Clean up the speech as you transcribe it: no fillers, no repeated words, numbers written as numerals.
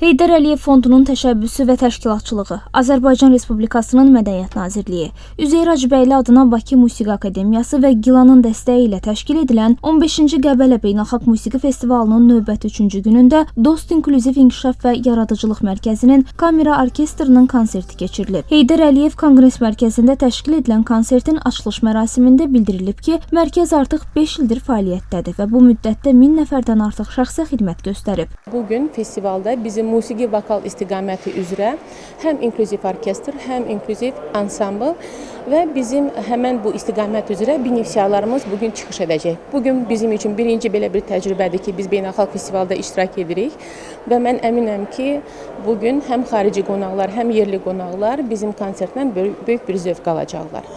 Heydər Əliyev Fondunun təşəbbüsü və təşkilatçılığı, Azərbaycan Respublikasının Mədəniyyət Nazirliyi, Üzeyir Hacıbəyli adına Bakı Musiqi Akademiyası və Gilanın dəstəyi ilə təşkil edilən 15-ci Qəbələ Beynəlxalq Musiqi Festivalının növbəti 3-cü günündə Dost İnklüziv İnkişaf və Yaradıcılıq Mərkəzinin Kamera Orkestrinin konserti keçirilib. Heydər Əliyev Konqres Mərkəzində təşkil edilən konsertin açılış mərasimində bildirilib ki, mərkəz artıq 5 ildir fəaliyyətdədir və bu müddətdə 1000 nəfərdən artıq şəxsə xidmət göstərib. Bu gün festivalda bizim musiqi vokal istiqaməti üzrə həm inklüziv orkestr, həm inklüziv ansambl və bizim həmən bu istiqamət üzrə benefisiarlarımız bugün çıxış edəcək. Bugün bizim üçün birinci belə bir təcrübədir ki, biz beynəlxalq festivalda iştirak edirik və mən əminəm ki, bugün həm xarici qonaqlar, həm yerli qonaqlar bizim konsertdən böyük bir zövq alacaqlar.